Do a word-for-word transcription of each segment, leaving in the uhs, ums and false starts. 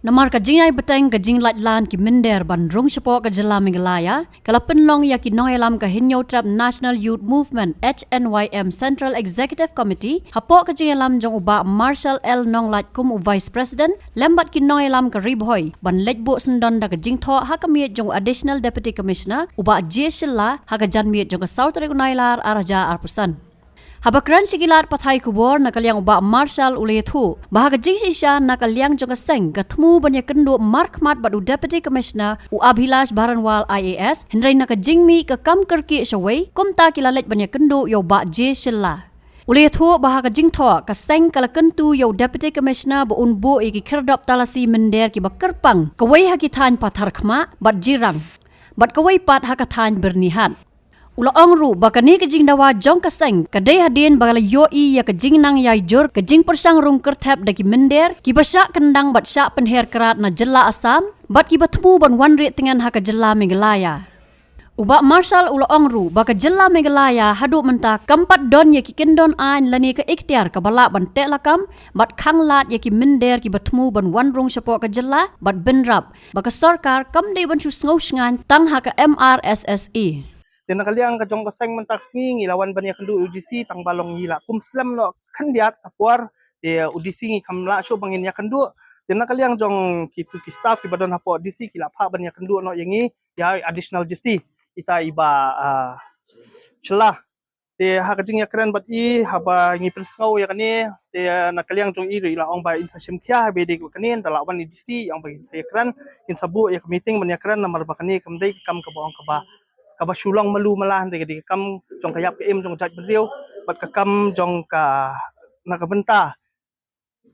Namar ka jingïai bteng ka jinglait lan ki mynder ban rung shapoh ka jylla Meghalaya, ka la pynlong ïa ki nongïalam ka Hynñiewtrep National Youth Movement, H N Y M, Central Executive Committee, hapoh ka jingïalam jong u Bah Marshall L Nonglait kum u Vice President, lem bad ki nongïalam ka Ri Bhoi, ban leit buh syndon da ka jingthoh ha ka miej jong u Additional Deputy Commissioner, u Bah J Shylla, ha ka janmiet jong ka saw tarik u Nailar ar hajar arphew san. Haba kren sha ki lad pathai khubor na ka liang u Bah Marshall u la ïathuh ba ha ka jingshisha na ka liang jong ka seng ka thmu ban ïakynduh markhmat bad u Deputy Commissioner u Abhilash Baranwal I A S, hynrei na ka jingmih ka kam kyrkieh shawei, kumta ki la leit ban ïakynduh ïa u Bah J Shylla. U la ïathuh ba ha ka jingthoh ka seng ka la kyntu ïa u Deputy Commissioner ba un buh ïa ki khyrdop talasi mynder kiba kyrpang, kawei ha ki thaiñ Patharkhmah bad Jirang, bad kawei pat ha ka thaiñ Byrnihat. U la ong ruh ba kane ka jingdawa jong ka seng ka dei hadien ba la ïohi ïa ka jingnang ïai jur, ka jingpyrshang rung kyrthep da ki mynder kiba shah kyndang bad shah pynher krad na jylla Assam, bad kiba thmu ban wanrieh tngen ha ka jylla Meghalaya. U Bah Marshall u la ong ruh ba ka jylla Meghalaya haduh mynta kam pat don ïa ki kyndon aiñ lane ka iktiar kaba lah ban teh lakam bad khanglad ïa ki mynder kiba thmu ban wan rung shapoh ka jylla, bad bynrap ba ka sorkar kam dei ban shu sngew shngaiñ tang ha ka M R S S A. Te na ka liang ka jong ka seng mynta ka sngi ngi la wan ban ïakynduh ïa u D C tang ba long ngi la kum slem noh khyndiat ka por, te u D C ngi kam lah shuh ba ngin ïakynduh. Te na ka liang jong ki, ki staff kiba don hapoh D C ki la phah ban ïakynduh noh ïa ngi, ïa Additional D C, ita i Bah, ah, Shylla. Te ha ka jingïakren bad i, haba ngi pynsngew ïa kane, te na ka liang jong i ruh i la ong ba in sa shim khia haba ïadei bad kane, ynda lah wan i D C, i ong ba in sa ïakren, in sa buh ïa ka meeting ban ïakren, namar ba kane kam dei ka kam kaba ong kaba, kaba shu long malu mala, hynrei ka dei ka kam jong ka ïap ka im jong ka jaitbynriew, bad ka kam jong ka, na ka bynta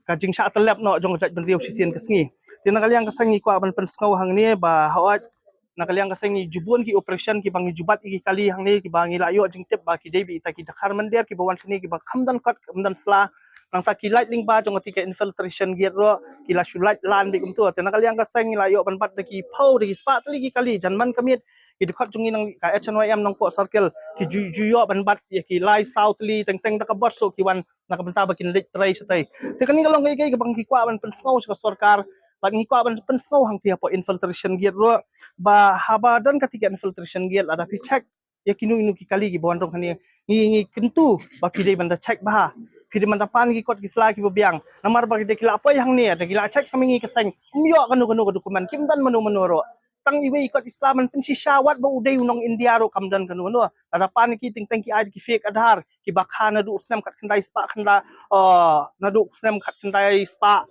ka jingshah tyllep noh jong ka jaitbynriew shisien ka sngi. Te na ka liang ka seng ngi kwah ban pynsngew hangne ba hooid, na ka liang ka seng ngi ju bun ki operation kiba ngi ju bat ïa ki kali hangne, kiba ngi la ïoh jingtip ba ki dei beit ita ki dkhar mynder kiba wan shane kiba kham don kot kham don sla. Nangta ki lait lyngba jong kata ka infiltration gate ruh ki la shu lait lan beit kumto. Te na ka liang ka seng ngi la ïoh ban bat da ki phew, da ki spah tylli ki kali, jan man ka miet ki dkhot jong ngi na ka H N Y M Nongpoh Circle ki ju, ju ïoh ban bat ïa ki lai saw tylli teng teng da ka bos, so ki wan na ka bynta ba kin leit trei shatei. Te kane ka long kaei kaei kaba ngi kwah ban pynsngew sha ka sorkar, bad ngi kwah ban pynsngew hangtei hapoh infiltration gate ruh, ba haba don kata ka infiltration gate, lada phi check ïa kino kino ki kali kiba wan rung hangne, ngi, ngi kyntu ba phi dei ban da check bha, phi dei ban da pan ki kot ki sla kiba biang. Namar ba ki dei ki la poi hangne, da ki la check sa ma ngi ka seng, ym ïoh kano kano ka document, kim don mano mano ruh. Tang iwei i kot i sla ban pynshisha wat ba u dei u nong India ruh kam don kano kano. Lada pan ki teng teng ki ai ki fake Aadhaar, kiba kha naduh u snem khatkhyndai spah khyndai, eh, naduh u snem khatkhyndai spah,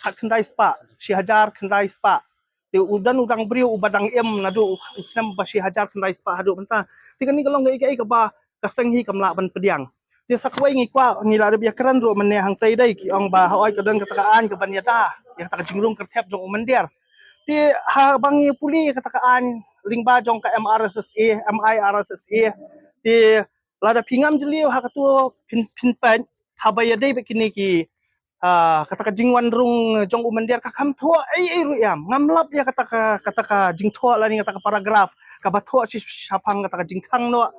khatkhyndai spah, shi hajar khyndai spah. Te u don u dang briew uba dang im naduh u snem ba shi hajar khyndai spah haduh mynta. Te kane ka long kaei kaei kaba ka seng hi kam lah ban pdiang. Te sa kawei ngi kwah, ngi la dep ïakren ruh mynne hangtei dei, ki ong ba hooid ka don kata ka aiñ kaban ïada ïa kata ka jingrung kyrthep jong u mynder. Te haba ngi pule kata ka aiñ lyngba jong ka M R S S A, M I R S S A, te lada phi ngam jylliew ha kato phin, phin peit, haba ïadei bad kine ki, ah, kata ka jingwan rung jong u mynder ka kham thoh ei ei ruh ïam. Ngam lap ïa kata ka, kata ka jingthoh lane kata ka paragraph kaba thoh shi shaphang kata ka jingkhang noh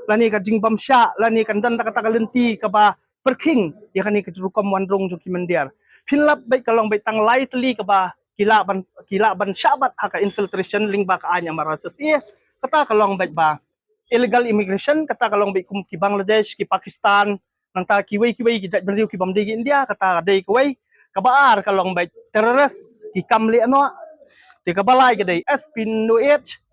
lane ka jingbymshah lane kan don da kata ka lynti kaba pyrkhing ïa kane ka rukom wan rung jong ki mynder. Phin lap beit ka long beit tang lai tylli kaba ki lah ban, ki lah ban shah bat ha ka infiltration lyngba ka aiñ M R S S A. Kata ka long beit ba illegal immigration, kata ka long beit kum ki Bangladesh, ki Pakistan, nangta kiwei kiwei ki jaitbynriew kibym dei ki India, kata ka dei kawei. Kaba ar ka long beit terrorist, ki kam leh noh. Te kaba lai ka dei espionage.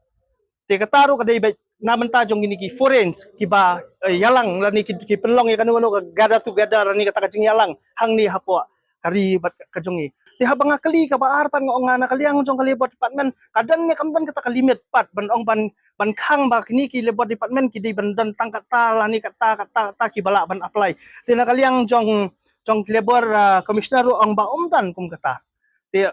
Te kata ruh ka dei beit na bynta jong kine ki foreigners kiba, eh, ïalang lane ki, ki pynlong ïa kano kano ka gather together lane kata ka jingïalang hangne hapoh ka ri bad ka, ka jong ngi. Te haba nga kylli kaba ar pat nga ong nga na ka liang jong ka Labour Department, ka don ne kam don kata ka limit pat ban ong ban, ban khang ba kine ki Labour Department ki dei ban don tang kata lane kata, kata, kata kiba lah ban apply. Te na ka liang jong, jong Labour, ah, Commissioner ruh ong ba ym don kum kata. Te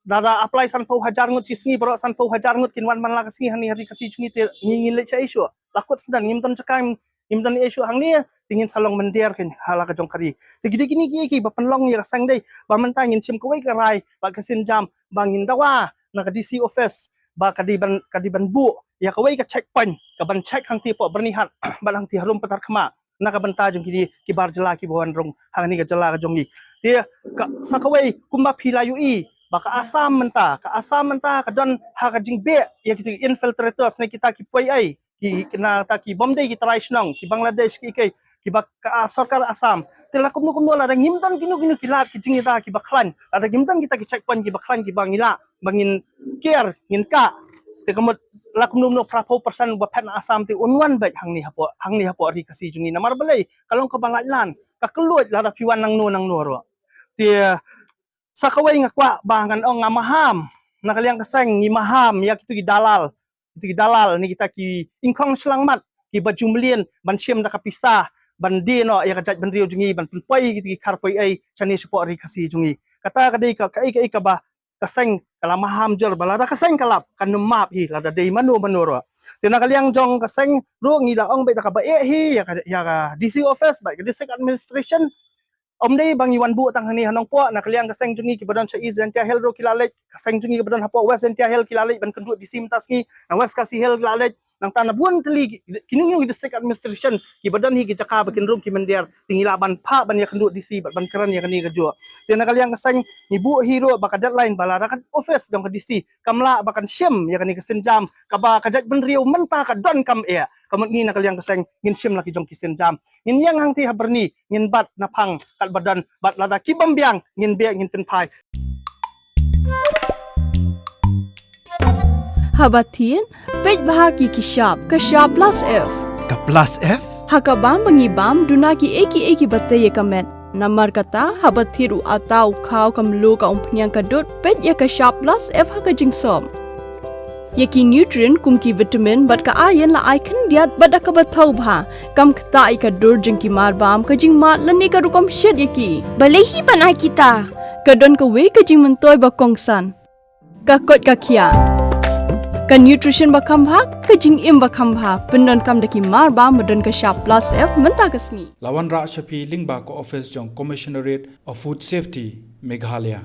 lada apply sanphew hajar ngut shi sngi, baroh sanphew hajar ngut kin wan man la ka sngi hangne ha ri Khasi jong ngi, te ngi, ngin leit shaei shuh? La kut sdang, ngim don jaka, ngim don ei shuh hangne, te ngin sa long mynder kein ha la ka jong ka ri. Te ki dei kine kiei kiba pynlong ïa ka seng dei ba mynta ngin shim kawei ka rai bad ka sienjam ba ngin dawa na ka D C office ba ka dei ban, ka dei ban buh ïa kawei ka checkpoint kaban check hangtei hapoh Byrnihat bad hangtei harum Patharkhmah na ka bynta jong kine ki bar jylla kiba wan rung hangne ka jylla ka jong ngi. Te ka, sa kawei kumba phi la ïohi ba ka Assam mynta, ka Assam mynta ka don ha ka jingbeh ïa kita ki infiltrators ne kita ki poi ei, ki kena ta ki bym dei ki trai shnong, ki Bangladesh ki kei, kiba ka sorkar Assam. Te la kumno kumno lada ngim don kino kino ki lad ki jingïada kiba khlaiñ, lada ngim don kita ki checkpoint kiba khlaiñ kiba ngi lah ba ngin ker, ngin kah. Te ka mut la kumno kumno phra phew percent ba phet na Assam te un wan beit hangne hapoh, hangne hapoh ri Khasi jong ngi. Namar balei? Ka long kaba lait lan, ka kylluid lada phi wan nangno nangno ruh. Te sa kawei nga kwah ba ngan ong nga maham, na ka liang ka seng ngi maham ïa kitu ki dalal, kitu ki dalal ne kita ki ingkhong shyllangmat kiba ju mlien ban shim da ka pisa ban die noh ïa ka jaitbynriew jong ngi, ban pynpoi kitu ki kharpoi ei shane shapoh ri Khasi jong ngi. Kata ka dei ka, kaei kaei kaba ka seng ka la maham jur, ba lada ka seng ka lap kan ym map hi lada dei mano mano ruh. Te na ka liang jong ka seng ruh ngi la ong beit da kaba eh hi ïa ka, ïa ka D C office bad ka district administration. Ym dei ba ngi wan buh tang hangne ha Nongpoh, na ka liang ka seng jong ngi kiba don sha East Jaintia Hills ruh ki la leit, ka seng jong ngi kiba don hapoh West Jaintia Hills ki la leit ban kynduh D C mynta sngi, na West Khasi Hills ki la leit, nangta na bun tylli ki, kino kino ki district administration kiba don hi ki jaka ba kin rung ki mynder, te ngi lah ban phah ban ïakynduh D C bad ban kren ïa kane kajuh. Te na ka liang ka seng ngi buh hi ruh ba ka deadline ba lada ka office jong ka D C kam lah ba kan shim ïa kane ka sienjam kaba ka jaitbynriew mynta ka donkam eh, ka mut ngi na ka liang ka seng ngin shim la ki jong ki sienjam. Ngin ïeng hangtei ha byrni, ngin bat na phang katba don, bad lada ki bym biang ngin beh, ngin pynphai. Haba thied, peit bha ki ki shap, ka shap plus F. Ka plus F? Ha ka bam ba ngi bam, duna kiei kiei kiba tei ïa ka met. Namar kata, haba thied u atta, u khaw, ka mluh, ka umphniang, ka dud, peit ïa ka shap plus F ha ka jingsop. Ïa ki nutrient kum ki vitamin bad ka iron la ai khyndiat bad da kaba thaw bha. Kam ktah ïa ka dur jong ki marbam, ka jingmad lane ka rukom shet ïa ki. Balei hi ban ai kita? Ka don kawei ka jingmyntoi ba kongsan. Ka koit ka khiah. Ka nutrition ba kham bha, ka jingim ba kham bha. Pyndonkam da ki marbam ba don ka shap plus F mynta ka sngi. La wanrah sha phi lyngba ka office jong Commissionerate of Food Safety, Meghalaya.